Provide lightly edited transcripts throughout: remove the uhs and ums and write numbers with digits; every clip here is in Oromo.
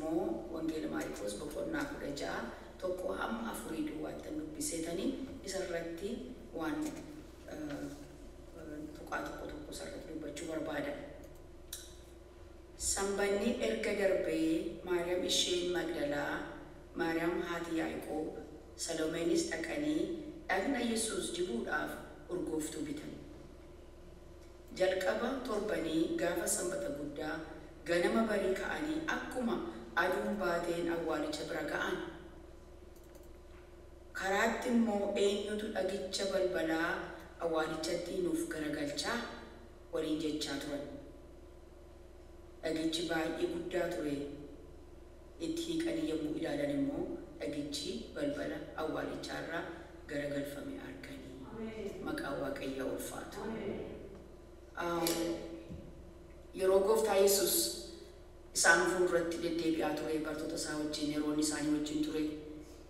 immoo Wangeela Maarqos boqonnaa 16 1 hamma 4 duwwaatti dubbiseetanii isarratti waan tuqaa tokko tokko isarratti dubbachuu barbaada. Sanbanni erga darbee Maariyaam isheen Magdalaa, Maariyaam haati Yaaqoob, Salomeenis dhaqanii dhagna Yesuus dibuudhaaf urgooftuu bitan. Jalqaba torbanii gaafa sanbata guddaa ganama barii ka'anii akkuma aduun baateen awwaalicha bira ga'an. Karaatti immoo eenyutu dhagicha balbalaa awwaalichatti nuuf garagalchaa waliin jechaa turan. Dhagichi baay'ee guddaa ture. Itti hiiqanii yommuu ilaalan immoo dhagichi balbala awwaalichaarraa garagalfame arganii. Maqaan Waaqayyoo ulfaatu. Yeroo gooftaa Yesus isaan fuulduratti deddeebi'aa ture bartoota isaa wajjin yeroo inni isaanii wajjin ture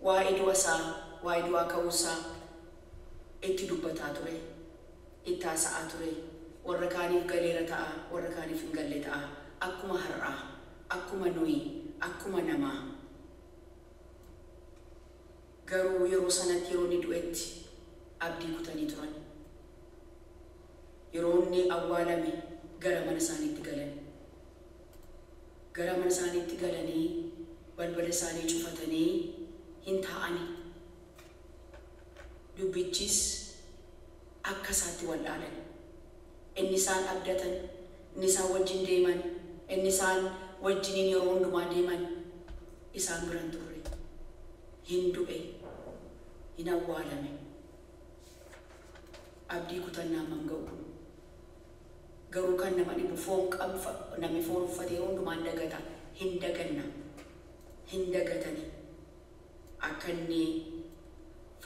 waa'ee du'a isaa waa'ee du'aa ka'uu isaa itti dubbataa ture, itti haasa'aa ture. Warra kaaniif galeera ta'a, warra kaaniif hin galle ta'a. Akkuma har'aa, akkuma nuyi, akkuma namaa. Garuu yeroo sanatti yeroo inni du'etti abdii kutanii turan. Yeroo inni awwaalame gara mana isaaniitti galan. Gara mana isaaniitti galanii balbala isaanii cufatanii hin taa'ani. Dubbichis akka isaatti wallaalan. Inni isaan abdatan, inni isaan wajjin deeman, inni isaan wajjiniin yeroo hundumaa deeman isaan bira hin turre. Hin du'e, hin awwaalame. Abdii kutannaa hammam ga'u kun. Garuu kan nama dhibu foon qabu namni foon uffate yeroo hundumaa hin dagata. Hin daganna. Hin dagatani. Akka inni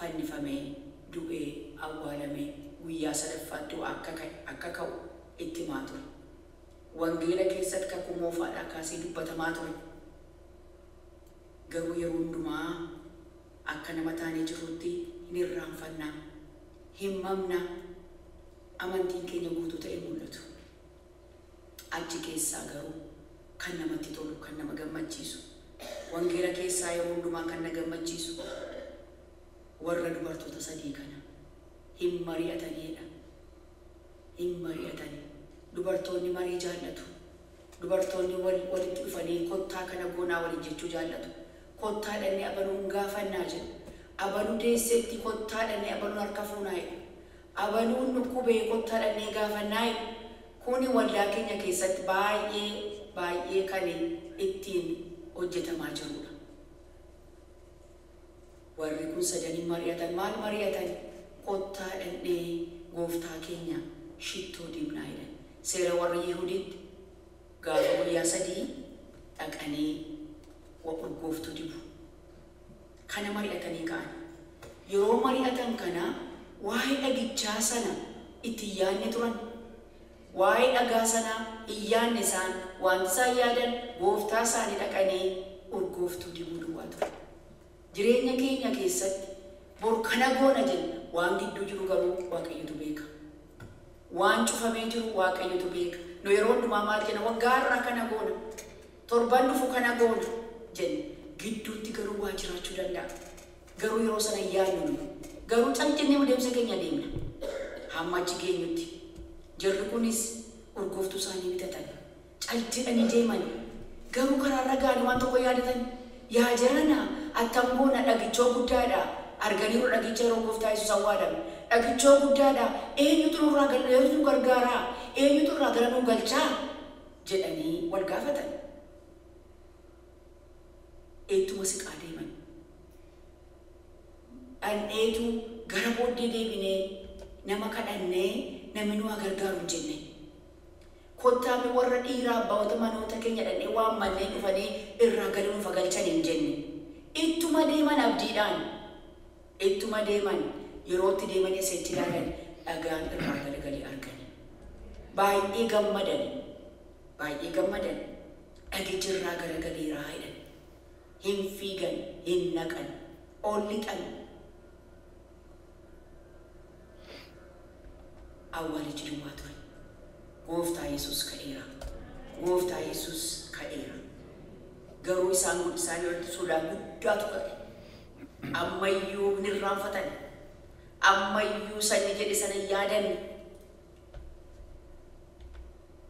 fannifamee, du'ee, awwaalamee guyyaa sadaffaatti akka ka'u itti himaa ture. Wangeela keessatti kakuu moofaadhaa kaasee dubbatamaa ture. Garuu yeroo hundumaa akka nama taanee jirrutti hin irraanfannaa, hin mamnaa, amantiin keenya guutuu ta'ee mul'atu. Achi keessaa garuu kan namatti tolu, kan nama gammachiisu, wangeela keessaa yeroo hundumaa kan na gammachiisu warra dubartoota sadii kana hin mari'ataniidha. Hin mari'atanii. Dubartoonni marii jaallatu. Dubartoonni walitti dhufanii kottaa kana goonaa waliin jechuu jaallatu. Kottaa dhannee abaluun gaafannaa jedhu. Abaluu deesseetti kottaa dhannee abaluun harka fuunaa jedhu. Abaluun dhukkubee kottaa dhannee gaafannaa jedhu. Kuni waldaa keenya keessatti baay'ee baay'ee kan ittiin hojjetamaa jirudha. Warri kun sadanii mari'atan. Maal mari'atan? Kottaa dhannee gooftaa keenya shittoo dibnaa jedhan. Seera warra Yihudiitti gaafa guyyaa 3 dhaqanii urgooftuu dibu. Kana mari'atanii ka'an. Yeroo mari'atan kana waa'ee dhagichaa sana itti hin yaadne turan. Waa'ee dhagaa sanaa hin yaadne isaan. Wanti isaan yaadan gooftaa isaanii dhaqanii urgooftuu dibuu duwwaa ture. Jireenya keenya keessatti bor kana goona jenna, waan gidduu jiru garuu Waaqayyotu beeka. Waan cufamee jiru Waaqayyotu beeka. Nu yeroo hundumaa maal jenna? Waggaa har'aa kana goona, torban dhufu kana goona jenna. Gidduutti garuu waa jiraachuu danda'a. Garuu yeroo sana hin yaadnu nu. Garuu cal jennee adeemsa keenya deemna. Hamma achi geenyutti. Jarri kunis urgooftuu isaanii bitatan. Cal jedhanii deeman. Garuu karaarra ga'anii waan tokko yaadatan. Yaa jarana, attam goona? Dhagichoo guddaadha. Arganiiru dhagicha yeroo gooftaa Yesuus awwaalame. Dhagichoo guddaadha. Eenyutu nurraa eenyutu nu gargaaraa? Eenyutu irraa gara nu galchaa? Jedhanii wal gaafatan. Ittuma siqaa deeman. Dhandheetu gara booddee deebinee nama kadhannee namni nu haa gargaaru hin jenne. Kottaame warra dhiiraa abbaawota manoota keenya dhannee waan manneen dhufanii irraa gala nuuf galchan hin jenne. Ittuma deeman abdiidhaan. Ittuma deeman. Yerootti deemanii asitti ilaalan dhagaan irraa galagalee argani. Baay'ee gammadan. Baay'ee gammadan. Dhagichi irraa garagaleeraa jedhan. Hin fiigan, hin naqan, ol lixan. Awwaalichi duwwaa ture. Gooftaa Yesuus ka'eera. Gooftaa Yesuus ka'eera. Garuu isaan isaanii irratti sodaa guddaatu ka'e. Ammayyuu hin irraanfatan. Ammayyuu sanni jedhe sana hin yaadanne.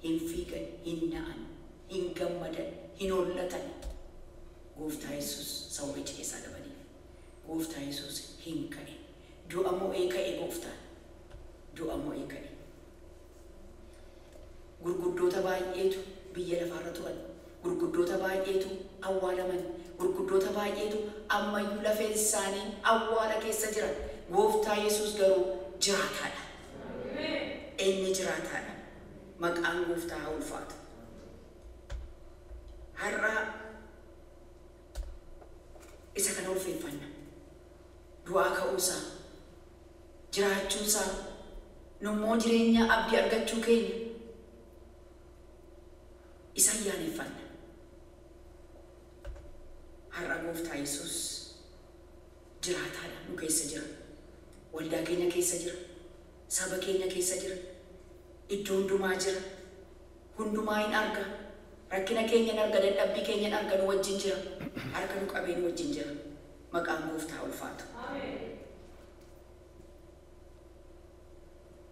Hin fiigan, hin na'an, hin gammadan, hin hollatan. Gooftaa Yesuus sababa ija keessaa dhabaniif. Gooftaa Yesuus hin ka'e. Du'a mo'ee ka'e gooftaan. Du'a mo'ee ka'e. Gurguddoota baay'eetu biyya lafaarra turan. Gurguddoota baay'eetu awwaalaman. Gurguddoota baay'eetu ammayyuu lafeen isaanii awwaala keessa jira. Gooftaa Yesuus garuu jiraataadha. Inni jiraataadha. Maqaan gooftaa haa ulfaatu. Har'a isa kana ulfeeffanna. Du'aa ka'uusaa, jiraachuusaa, nummoo jireenya abdii argachuu keenya isa ayyaaneffanna. Har'a gooftaa Yesuus jiraataadha, nu keessa jira. Waldaa keenya keessa jira. Saba keenya keessa jira. Iddoo hundumaa jira. Hundumaa hin arga. Rakkina keenya hin arga, dadhabbii keenya hin arga, nu wajjin jira. Harka nu qabee nu wajjin jira. Maqaan gooftaa ulfaatu.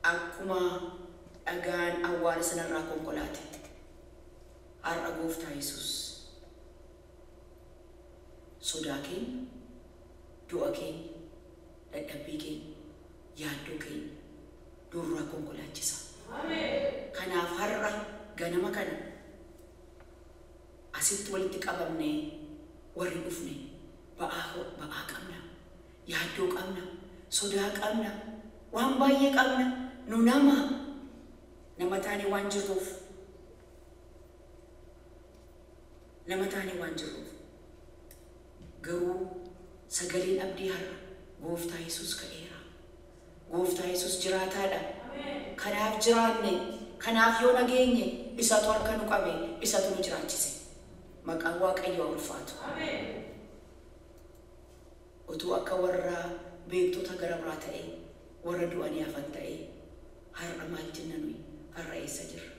Akkuma dhagaan awwaala sanarraa konkolaate har'a gooftaa Yesuus sodaa keenya, du'a keenya, dadhabbii keenya, yaaddoo keenya durraa konkolaachisa. Kanaaf har'a ganama kana asitti walitti qabamnee warri dhufne ba'aa qabna, yaaddoo qabna, sodaa qabna, waan baay'ee qabna. Nu nama taane waan jirruuf, nama taane waan jirruuf garuu sagaleen abdii har'a gooftaa Yesuus ka'eera. Gooftaa Yesuus jiraataadha. Kanaaf jiraanne, kanaaf yoo nageenye isatu harka nu qabe, isatu nu jiraachise. Maqaan Waaqayyoo haa ulfaatu. Utuu akka warra beektota gara biraa ta'e, warra du'anii hafan ta'e, har'a maal jenna nuyi? Har'a eessa jirra?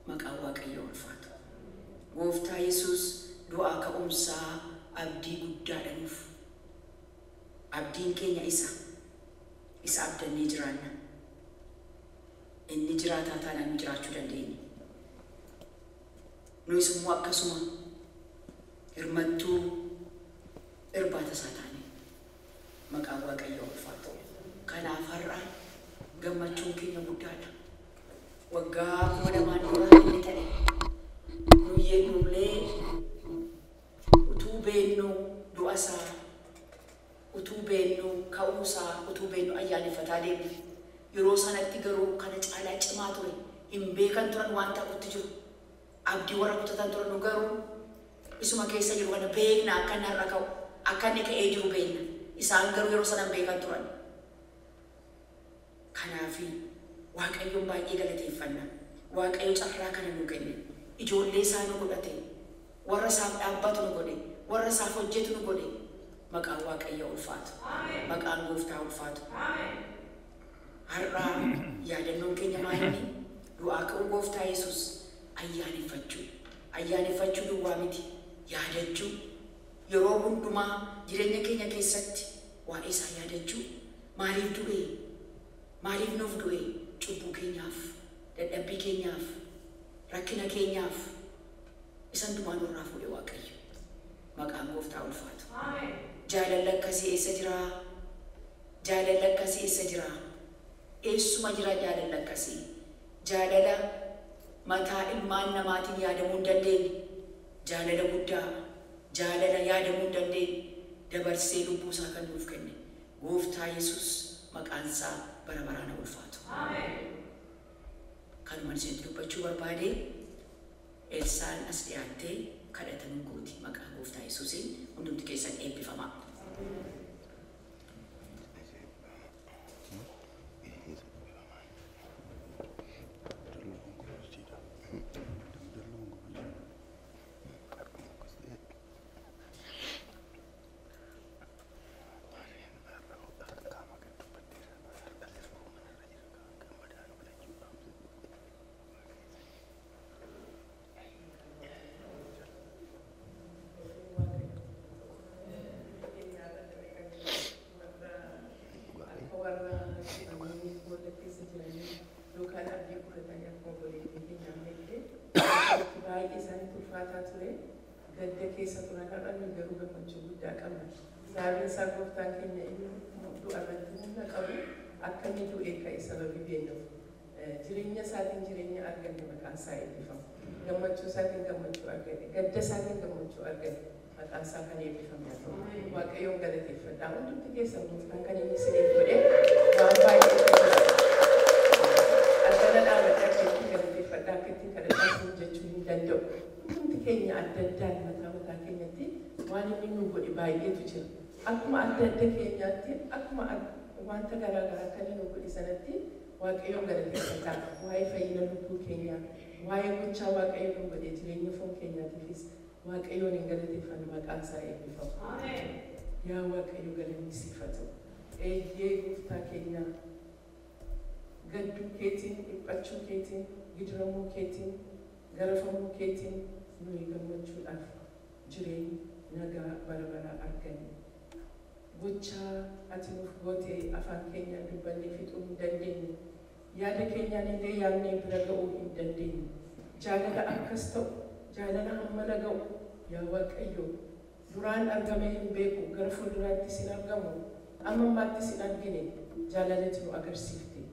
Maqaan Waaqayyoo ulfaatu. Gooftaa Yesuus du'aa ka'umsaa abdii guddaadha nuuf. Abdiin keenya isa. Isa abdannee jiraanna. Inni jiraataa taanaan nu jiraachuu dandeenya. Nuyis immoo akkasuma hirmattuu irbaata isaa taane. Maqaan Waaqayyoo ulfaatu. Kanaaf har'a gammachuun keenya guddaadha. Waggaa 2000 dura inni ta'e nuyyee nullee utuu beennu du'a isaa, utuu beennu ka'uu isaa, utuu beennu ayyaaneffataa deemne. Yeroo sanatti garuu kana caalaa cimaa ture. Hin beekan turan waan ta'utti jiru. Abdii warra kutatan turan nu garuu isuma keessa jiru kana beekna, akka inni har'a ka'u, akka inni ka'ee jiru beekna. Isaan garuu yeroo sana hin beekan turan. Kanaaf Waaqayyoon baay'ee galateeffanna. Waaqayyo carraa kana nu kenne. Ijoollee isaa nu godhate. Warra isaaf dhaabbatu nu godhe. Warra isaaf hojjetu nu godhe. Maqaan Waaqayyoo ulfaatu. Maqaan gooftaa ulfaatu. Har'a yaadannoon keenya maal inni? Du'aa ka'uu gooftaa Yesuus ayyaaneffachuu. Ayyaaneffachuu duwwaa miti. Yaadachuu. Yeroo hundumaa jireenya keenya keessatti waa'ee isaa yaadachuu. Maaliif du'e? Maaliif nuuf du'e? Cubbuu keenyaaf, dadhabbii keenyaaf, rakkina keenyaaf isa hundumaa nurraa fuudhe Waaqayyo. Maqaan gooftaa ulfaatu. Jaalalli akkasii eessa jiraa? Jaalalli akkasii eessa jiraa? Eessuma jira jaalalli akkasii? Jaalala mataa ilmaan namaatiin yaadamuu hin dandeenye. Jaalala guddaa, jaalala yaadamuu hin dandeenye. Dabarsee lubbuu isaa kan nuuf kenne. Gooftaa Yesuus maqaan isaa bara baraan haa ulfaatu. Kanuma isinitti dubbachuu barbaade. Elsaan as dhiyaattee kadhatanuu gooti maqaa gooftaa Yesuusiin hundumti keessan eebbifamaa. Baay'ee isaanitti ulfaataa ture. Gadda keessa turan har'a nuyi garuu gammachuu guddaa qabna. Sababiin isaa gooftaan keenya inni du'a irratti humna qabu akka inni du'ee ka'e sababii beeknuuf. Jireenya isaatiin jireenya arganne maqaan isaa eebbifamu. Gammachuu isaatiin gammachuu arganne. Gadda isaatiin gammachuu arganne. Maqaan isaa kan eebbifame haa ta'u. Waaqayyoon galateeffadhaa. Hundumti keessan gooftaan kan inni isiniif godhe waan baay'ee addana dhaabadhee akka ittiin galateeffadhaa akka ittiin kadhadhaa isin jechuu hin danda'u. Hundumti keenya adda addaan mataa mataa keenyatti waan inni nu godhe baay'eetu jira. Akkuma adda adda keenyaatti akkuma wanta garaa garaa kan inni nu godhe sanatti Waaqayyoon galateeffadhaa. Waa'ee fayyina lubbuu keenyaa, waa'ee gochaa Waaqayyo nu godhe jireenya foon keenyaatiifis Waaqayyoon hin galateeffannu maqaan isaa eebbifamu. Yaa Waaqayyo galanni siif haa ta'u. Eeyyee gooftaa keenyaa gadduu keetiin, dhiphachuu keetiin, gidiramuu keetiin, garafamuu keetiin nuyi gammachuudhaaf jireenya nagaa bara baraa arganne. Gochaa ati nuuf goote afaan keenyaan dubbannee fixuu hin dandeenye. Yaada keenyaan illee yaadnee bira ga'uu hin dandeenye. Jaalala akkas ta'u, jaalala hammana ga'u, yaa Waaqayyo duraan argamee hin beeku, gara fuulduraattis hin argamu, amma ammaattis hin argine, jaalalatti nu agarsiifte.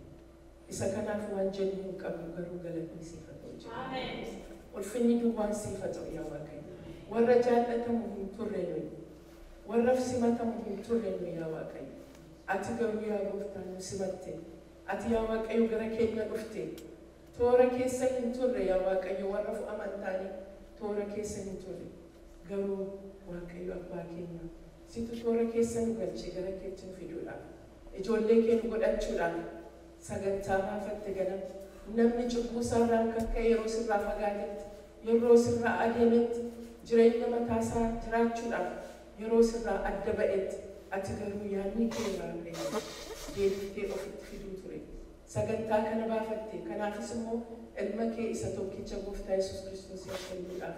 Isa kanaaf waan jennu hin qabnu garuu galanni siif haa ta'u jenna. Ulfinni duwwaan siif haa ta'u yaa Waaqayyo. Warra jaallatamu hin turre nuyi. Warra simatamu hin turre nuyi yaa Waaqayyo. Ati garuu yaa gooftaa nu simatte. Ati yaa Waaqayyo gara keenya dhufte. Toora keessa hin turre yaa Waaqayyo warra fo'aman taane toora keessa hin turre. Garuu Waaqayyo abbaa keenya situ toora keessa nu galche gara keetti nu fiduudhaaf. Ijoollee kee nu godhachuudhaaf sagantaa baafatte ganama. Namni cubbuu isaarraan kan ka'e yeroo sirraa fagaatetti, yeroo sirraa adeemetti, jireenya mataasaa jiraachuudhaaf yeroo sirraa adda ba'etti ati garuu yaadni kee Waaqayyo deebiftee ofitti fiduu ture. Sagantaa kana baafatte kanaafis immoo ilma kee isa tokkicha gooftaa Yesuus Kiristoosiif kennuudhaaf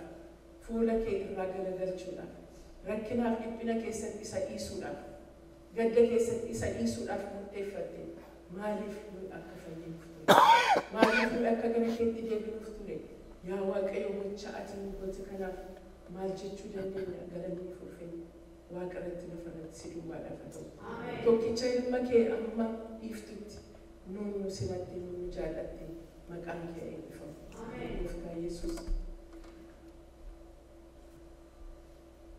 fuula kee irraa galagalchuudhaaf rakkinaaf dhiphina keessatti isa dhiisuudhaaf gadda keessatti isa dhiisuudhaaf murteeffatte. Maaliif nuyi akka fayyinuuf ture? Maaliif nuyi akka gara keetti deebinuuf ture? Yaa Waaqayyo gocha ati nu goote kanaaf maal jechuu dandeenya? Galanni ulfinni Waaqa irratti lafa irratti si duwwaadhaaf haa ta'u. Tokkicha ilma kee amma dhiiftutti nuun nu simatte, nuun nu jaallatte, maqaan kee eebbifamu. Gooftaa Yesuus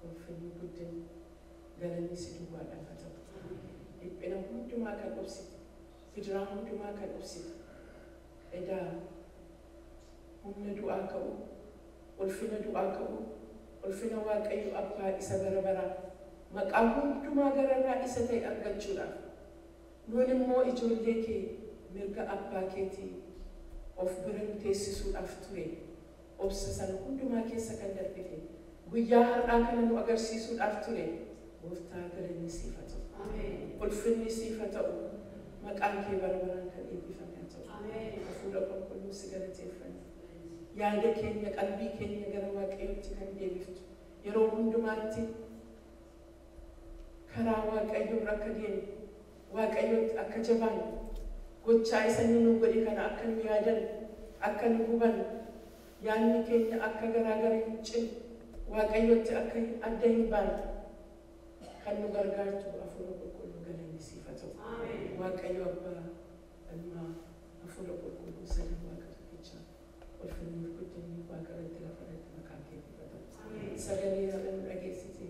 ulfinni guddinni galanni si duwwaadhaaf haa ta'u. Dhiphina hundumaa kan obsite, gidiraa hundumaa kan obsite, edaa humna du'aa ka'u, ulfina du'aa ka'u, ulfina Waaqayyo abbaa isa bara baraa maqaa hundumaa gararraa isa ta'e argachuudhaaf nuun immoo ijoollee kee mirga abbaa keetii of bira nu teessisuudhaaf ture. Obsa sana hundumaa keessa kan darbite guyyaa har'aa kana nu agarsiisuudhaaf ture. Gooftaa galanni siif haa ta'u. Ulfinni siif haa ta'u. Maqaan kee bara baraan kan eebbifame haa ta'u. Hafuura qulqulluu si galateeffanna. Yaada keenya qalbii keenya gara Waaqayyootti kan deebiftu yeroo hundumaatti karaa Waaqayyoo irra akka deemnu, Waaqayyootti akka jabaannu, gochaa isa inni nu godhe kana akka nu yaadannu, akka nu hubannu, yaadni keenya akka garaagara hin cinne, Waaqayyootti akka adda hin baane kan nu gargaartu hafuura qulqulluu galanni siif haa ta'u. Waaqayyo abbaa, ilmaa, hafuura qulqulluu sadan Waaqa tokkichaa ulfinni guddinni Waaqa irratti lafa irratti maqaa keetiif haa ta'u. Sagalee har'a nu dhageessite,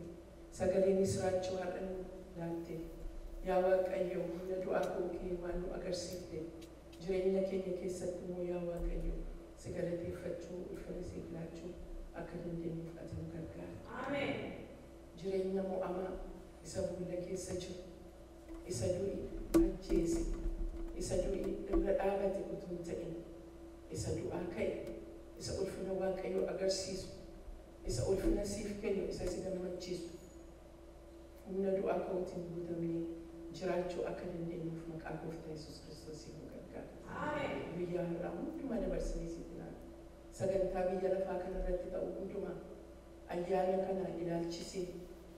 sagalee misiraachuu har'a nu laatte, yaa Waaqayyo humna du'aa ka'uu kee waan nu agarsiifte, jireenya keenya keessatti immoo yaa Waaqayyo si galateeffachuu, ulfina siif laachuu akka dandeenyuuf ati nu gargaari. Jireenya mo'amaa isa boolla keessa jiru, isa du'i ajjeese, isa du'i irra dhaabate utuu hin ta'in, isa du'aa ka'e, isa ulfina Waaqayyoo agarsiisu, isa ulfina siif kennu, isa si gammachiisu, humna du'aa ka'uutiin guutamnee jiraachuu akka dandeenyuuf maqaa gooftaa Yesuus Kiristoosiin nu gargaara. Guyyaa har'aa hundumaa dabarsinee sitti laata. Sagantaa biyya lafaa kanarratti ta'u hundumaa ayyaana kana ilaalchisee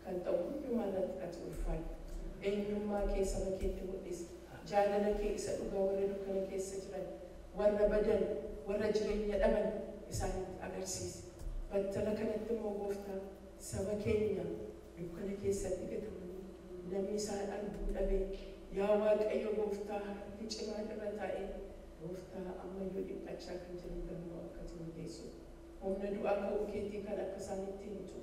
kan ta'u hundumaa irratti ati ulfaadhu. Eenyummaa kee saba keetti mul'isi. Jaalala kee isa dhugaa warra dukkana keessa jiran, warra badan, warra jireenya dhaban isaanitti agarsiisi. Battala kanatti immoo Gooftaa saba keenya dukkana keessatti gatamanii namni isaan arguu dhabee yaa Waaqayyo Gooftaa harki cimaan irra taa'ee Gooftaa ammayyuu dhiphachaa kan jiran galmoo akka jiru geessu. Humna du'aa ka'uu keetii kan akka isaanitti himtu.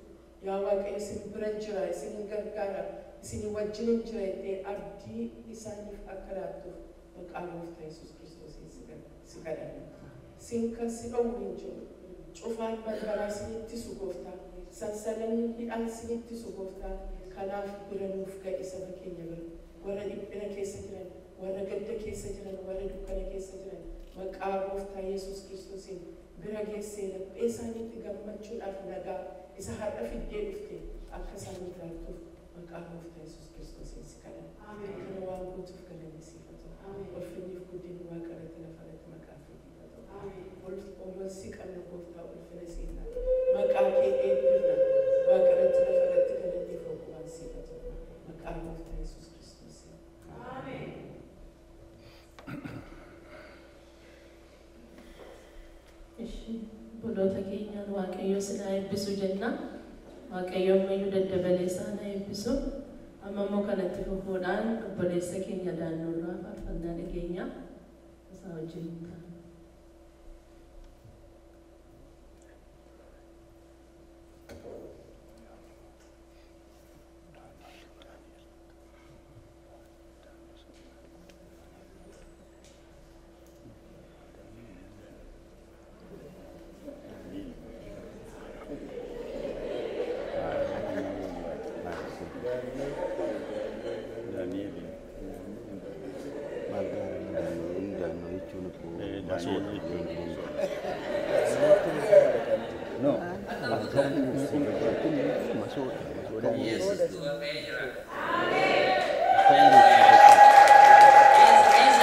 Yaa Waaqayyo isin bira jira, isin gargaara, isin wajjin jira jettee abdii isaaniif akka laattuuf maqaa Gooftaa Yesuus Kiristoosiin si kadhanna. Sin kan si dhowwu hin jiru. Cufaan balbalaa sin ittisu Gooftaa. Sansalanni hidhaan sin ittisu Gooftaa. Kanaaf bira nuuf ga'i saba keenya bira. Warra dhiphina keessa jiran, warra gadda keessa jiran, warra dukkana keessa jiran maqaa Gooftaa Yesuus Kiristoosiin bira geessee laphee isaaniitti gammachuudhaaf nagaa isa har'a fiddee dhufte akka isaaniif laattuuf maqaa Gooftaa Yesuus Kiristoosiin si kadhanna. Kana waan guutuuf galanni siif haa ta'u. Ulfinniif guddinni Waaqa irratti lafa irratti maqaa keetiif haa ta'u. Ol si qabna Gooftaa ulfina siif laata. Maqaa kee eebbifna. Waaqa irratti lafa irratti galanniif ogummaan siif haa ta'u. Maqaa Gooftaa Yesuus Kiristoosiin. Ameen. Obboloota keenyaan Waaqayyo sinaa eebbisu jenna. Waaqayyo ammayyuu daddabalee isaan haa eebbisu. Amma immoo kanatti fufuudhaan obboleessa keenya Daannoorraa faarfannaa dhageenya. Isaa wajjin ta'a.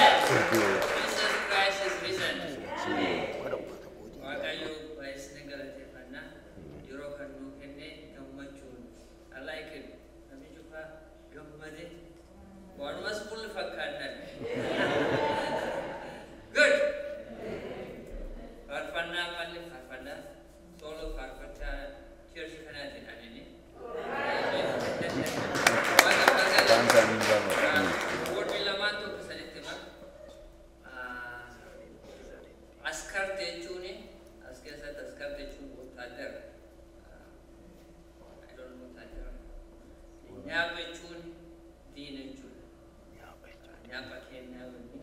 Jesus Christ is risen. Waaqayyo baay'isni galateeffannaa yeroo kan nuu kenne gammachuun. I like it. Namni cufaa gammade. Wanumas kulli fakkaatan. Good. Faarfannaa malli faarfannaa solo faarfachaa church kanaatiin anini. Warri lamaan tokko sanitti hima. Askarte jechuun as keessatti askarte jechuun wotaadara. I don't know wotaadara. Nyaapa jechuun diina jechuudha. Nyaapa kennaa wanni.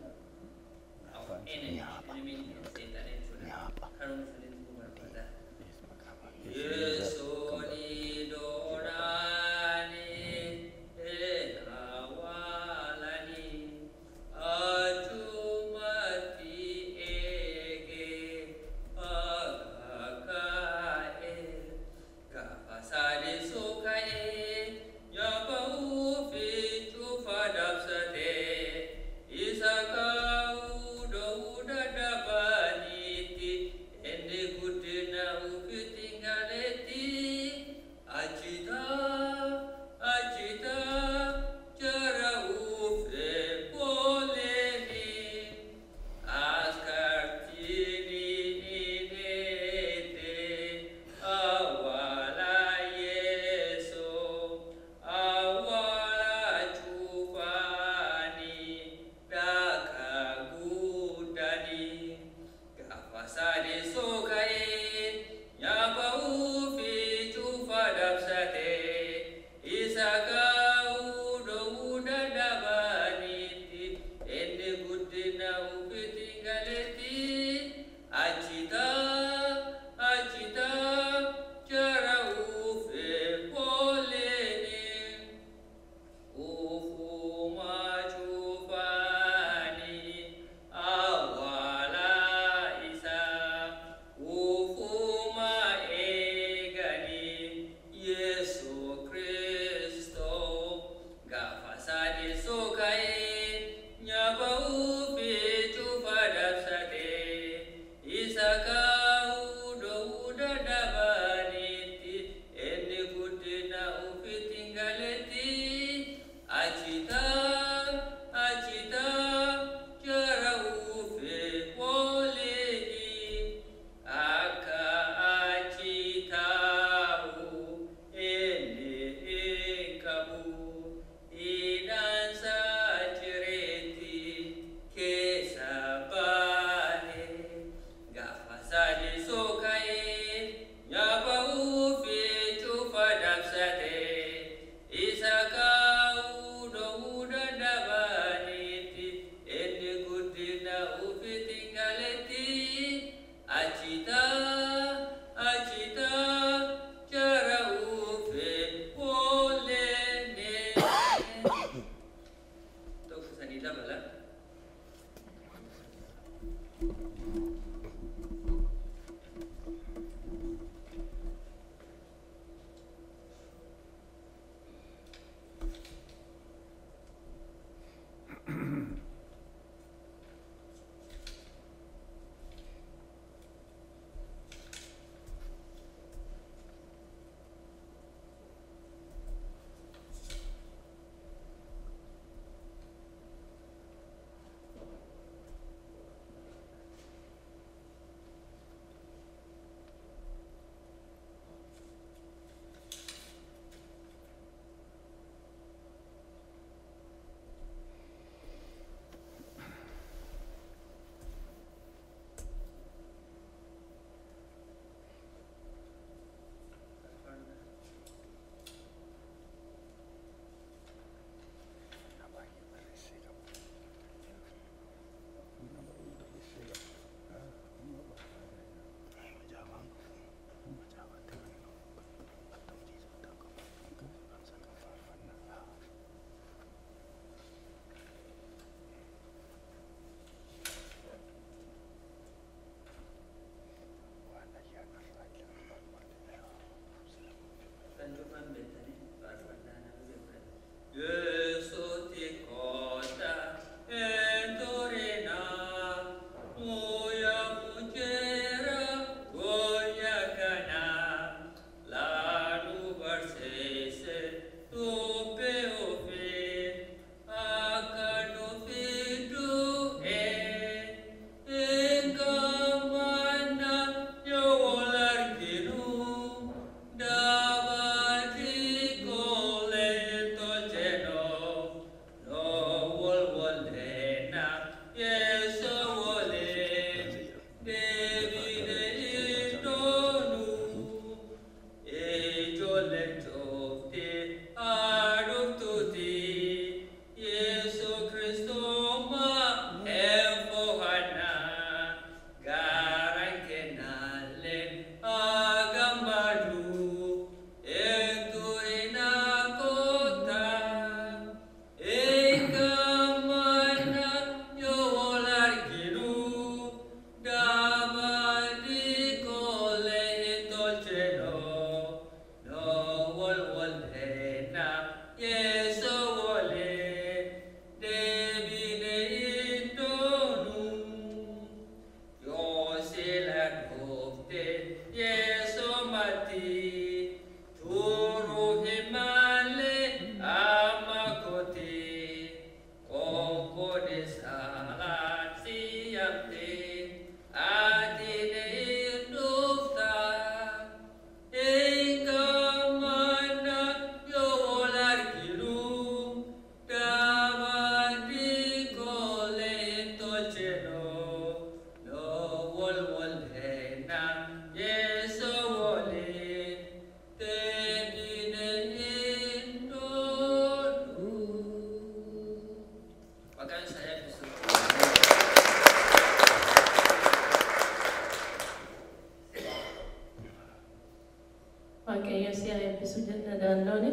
Waaqayyo si haa eebbisu jenna daannooni.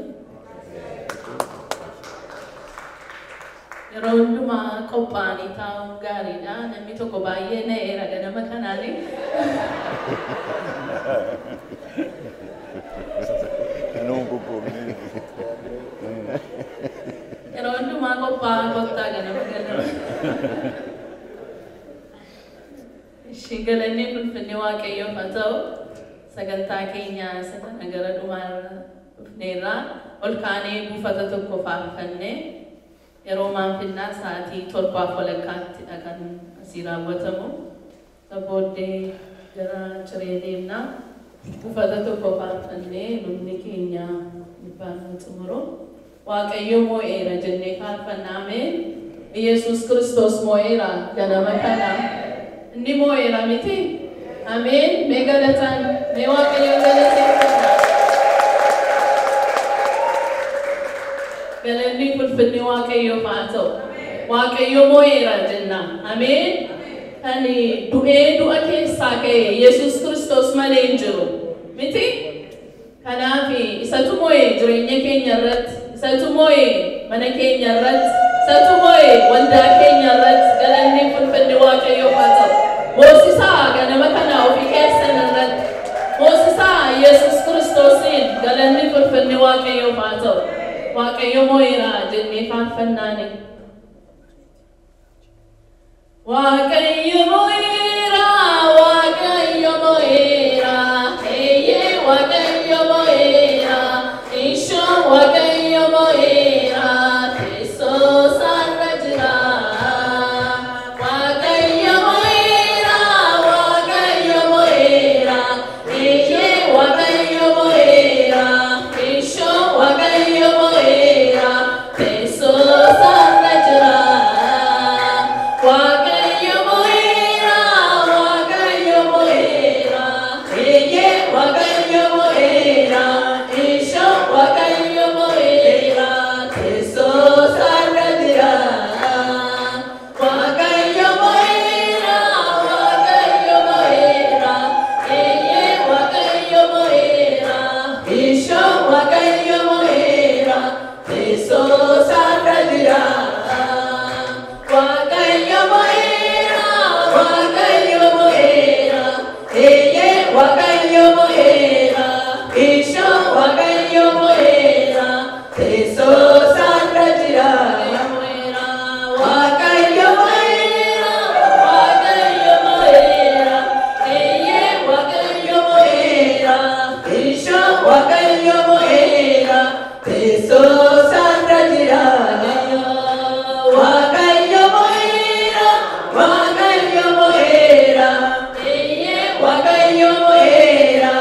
Yeroo hundumaa qophaa'anii taa'uun gaariidha. Namni tokko baay'ee na'eera ganama kanaani. Yeroo hundumaa qophaa'aa kottaa ganama ganama. Ishii galanni ulfinni Waaqayyoof haa ta'u. Sagantaa keenya isa kana gara dhumaa dhufneerra ol kaanee buufata tokko faarfannee yeroo maanfinnaa sa'aatii 7:15 kan asii raawwatamu. Isa booddee gara ciree deemna. Buufata tokko faarfannee lubni keenya dhibbaan nu xumuru. Waaqayyo moo'eera jennee faarfannaame. Yesuus Kiristoos moo'eera ganama kana. Inni moo'eera miti? Ameen. Mee galataan, mee Waaqayyoon galateeffannaa. Galanni ulfinni Waaqayyoof haa ta'u. Waaqayyo moo'eera jenna. Ameen. Kan du'ee du'a keessaa ka'e Yesuus Kiristoos malee hin jiru. Miti? Kanaaf isatu moo'e jireenya keenya irratti, isatu moo'e mana keenya irratti, isatu moo'e waldaa keenya irratti. Galanni ulfinni Waaqayyoof haa ta'u. Moosisaa ganama kana ofii keessan irratti. Moosisaa Yesuus Kiristoosiin galanni ulfinni Waaqayyoof haa ta'u. Waaqayyo moo'eera jennee faarfannaani. Waaqayyo moo'eera, Waaqayyo moo'eera, eeyyee Waaqayyo moo'eera, ishoo Waaqayyo moo'eera, teessoo isaarra jira. Waaqayyo moo'eera, Waaqayyo moo'eera, eeyyee Waaqayyo moo'eera, ishoo Waaqayyo moo'eera, teessoo isaarra jira. Waaqayyo moo'eera, Waaqayyo moo'eera, eeyyee Waaqayyo moo'eera, ishoo Waaqayyo moo'eera, teessoo isaarra jira. Waaqayyo moo'eera, Waaqayyo moo'eera, eeyyee Waaqayyo moo'eera, ishoo Waaqayyo moo'eera, teessoo isaarra jira. Waaqayyo moo'eera, Waaqayyo moo'eera, eeyyee Waaqayyo moo'eera, ishoo Waaqayyo moo'eera, teessoo isaarra jira. Waaqayyo moo'eera, Waaqayyo moo'eera, eeyyee Waaqayyo moo'eera, ishoo Waaqayyo moo'eera, teessoo isaarra jira. Waaqayyo moo'eera, Waaqayyo moo'eera, eeyyee Waaqayyo moo'eera,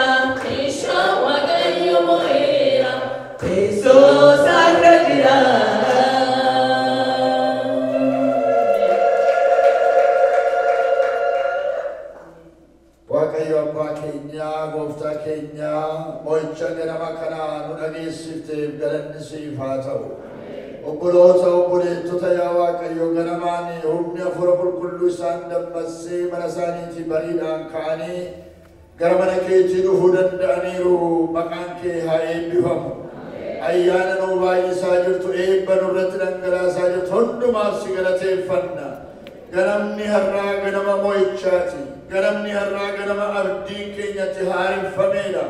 ishoo Waaqayyo moo'eera, teessoo isaarra jira. Waaqayyo abbaa keenyaa, gooftaa keenyaa, mo'icha ganama kanaa nu dhageessifteef galanni siif haa ta'u. Obboloota obboleettota yaa Waaqayyo ganamaan humni hafuura qulqulluu isaan dammassee mana isaaniitii bariidhaan ka'anii gara mana keetii dhufuu danda'aniiru. Maqaan kee haa eebbifamu. Ayyaana nuu baay'isaa jirtu, eebba nurratti dhangalaasaa jirtu hundumaaf si galateeffanna. Ganamni har'aa ganama mo'ichaati. Ganamni har'aa ganama abdiin keenyatti haareffameedha.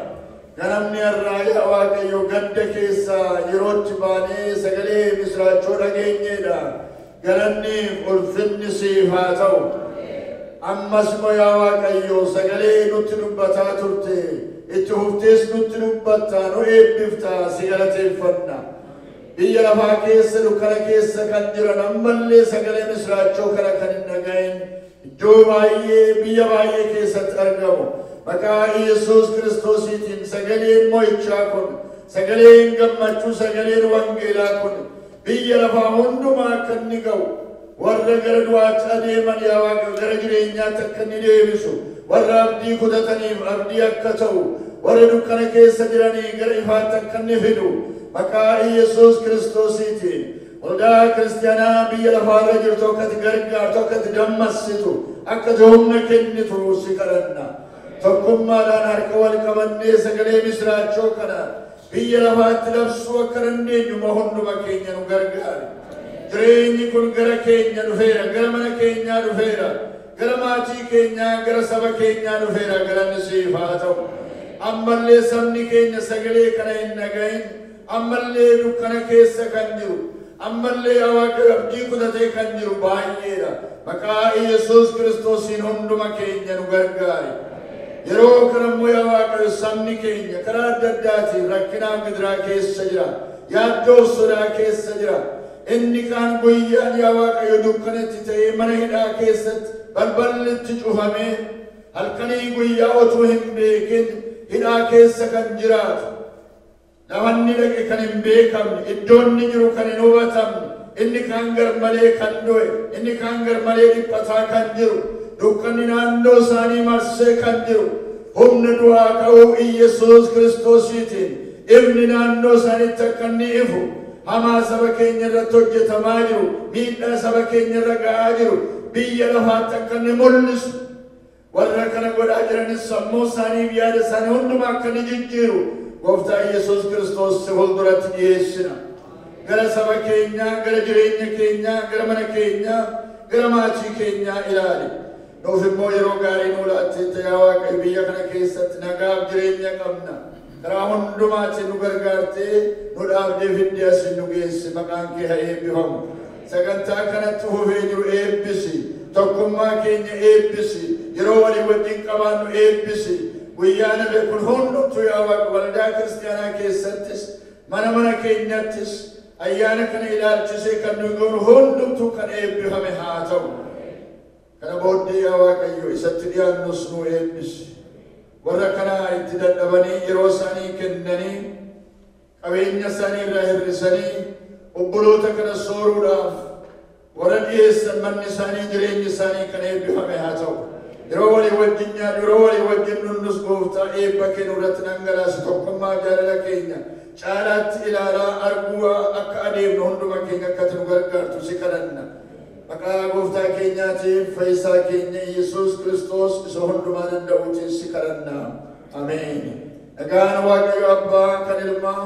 Ganamni har'aa yaa Waaqayyo gadda keessaa yerootti baanee sagalee misiraachoo dhageenyeedha. Galanni ulfinni siif haa ta'u. Ammas immoo yaa Waaqayyo sagalee nutti dubbataa turte, itti fuftees nutti dubbatta, nu eebbifta, si galateeffanna. Biyya lafaa keessa dukkana keessa kan jiran ammallee sagalee misiraachoo kana kan hin dhaga'in iddoo baay'ee biyya baay'ee keessatti argamu. Maqaa Yesuus Kiristoosiitiin sagaleen mo'ichaa kun, sagaleen gammachuu, sagaleen wangeelaa kun biyya lafaa hundumaa akka inni ga'u, warra gara du'aatti adeeman yaa Waaqayyo gara jireenyaatti akka inni deebisu, warra abdii kutataniif abdii akka ta'u, warra dukkana keessa jiranii gara ifaatti akka inni fidu, maqaa Yesuus Kiristoosiitiin waldaa kiristaanaa biyya lafaarra jirtu akka ati gargaartu, akka ati dammassitu, akka ati humna kennitu si kadhanna. Tokkummaadhaan harka wal qabannee sagalee misiraachoo kana biyya lafaatti labsuu akka dandeenyu hunduma keenya nu gargaari. Jireenyi kun gara keenya dhufeera, gara mana keenyaa dhufeera, gara maatii keenyaa, gara saba keenyaa dhufeera. Galanni siif haa ta'u. Ammallee sabni keenya sagalee kana hin dhagahin, ammallee dukkana keessa kan jiru, ammallee Waaqayyo abdii kutatee kan jiru baay'eedha. Maqaa Yesuus Kiristoosiin hunduma keenya nu gargaari. Yeroo kana immoo yaa Waaqayyo sabni keenya karaa adda addaatiin rakkinaaf gidiraa keessa jira, yaaddoo sodaa keessa jira. Inni kaan guyyaan yaa Waaqayyo dukkanatti ta'ee mana hidhaa keessatti balballi itti cufamee halkanii guyyaa otuu hin beekin hidhaa keessa kan jiraatu, lafanni dhaqe kan hin beekamne, iddoon inni jiru kan hin hubatamne, inni kaan garmalee kan du'e, inni kaan garmalee dhiphataa kan jiru, dukkanni naannoo isaanii marsee kan jiru, humna du'aa ka'uu Iyyasuus Kiristoosiitiin ifni naannoo isaaniitti akka inni ifu, hamaa saba keenya irratti hojjetamaa jiru, miidhaa saba keenya irra ga'aa jiru, biyya lafaatti akka inni mul'isu, warra kana godhaa jiranis sammuu isaaniif yaada isaanii hundumaa akka inni jijjiiru Gooftaa Yesuus Kiristoos si fuulduratti dhiyeessina. Gara saba keenyaa, gara jireenya keenyaa, gara mana keenyaa, gara maatii keenyaa ilaali. Nuuf immoo yeroo gaarii nuu laatteetta yaa Waaqayyo biyya kana keessatti nagaaf jireenya qabna. Karaa hundumaatiin nu gargaartee nu dhaabdee fiddee asin nu geesse, maqaan kee haa eebbifamu. Sagantaa kanatti fufee jiru eebbisi. Tokkummaa keenya eebbisi. Yeroo walii wajjin qabaannu eebbisi. Guyyaan hafe kun hundumtuu yaa Waaqa waldaa kiristaanaa keessattis mana mana keenyattis ayyaana kana ilaalchisee kan nu goonu hundumtuu kan eebbifame haa ta'u. Kana booddee yaa Waaqayyo isatti dhiyaannus nu eebbisi. Warra kana itti dadhabanii yeroo isaanii kennanii qabeenya isaanii irraa hir'isanii obboloota kana sooruudhaaf warra dhiyeessan manni isaanii jireenyi isaanii kan eebbifame haa ta'u. Yeroo walii wajjin nyaannu, yeroo walii wajjin dhugnus Gooftaa eebba kee nurratti dhangalaasu. Tokkummaa jaalala keenya caalaatti ilaalaa arguu akka adeemnu hunduma keenya akka nu gargaartu si kadhanna. Maqaa Gooftaa keenyaatiif fayyisaa keenya Yesuus Kiristoos isa hundumaa danda'uutiin si kadhanna. Ameen. Nagaan Waaqayyo Abbaa kan Ilmaa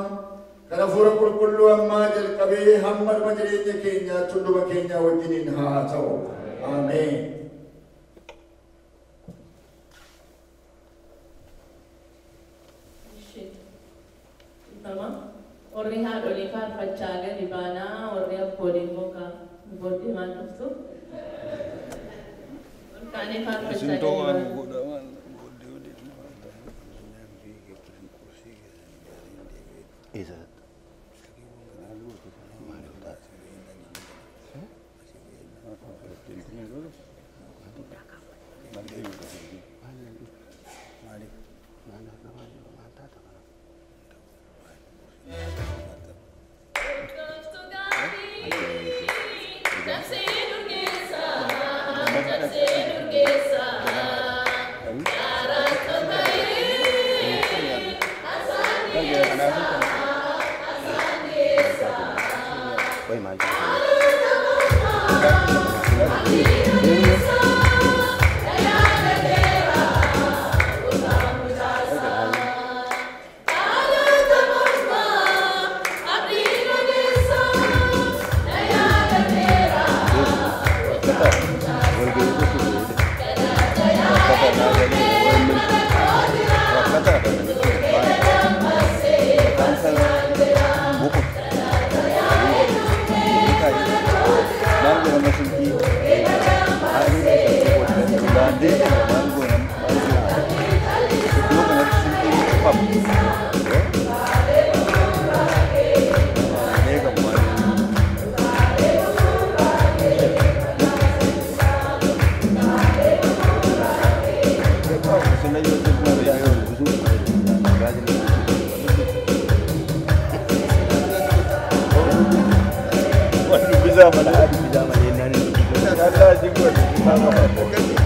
kan Hafuura Qulqulluu ammaa jalqabee hamma dhuma jireenya keenyaatti hunduma keenyaa wajjiniin haa ta'u. Ameen. Warri haadholii faarfachaa gadi baanaa, warri abbootii immoo booddee maal dhuftu? Ol kaanee faarfachaa gadi baanaa. Bisa malee.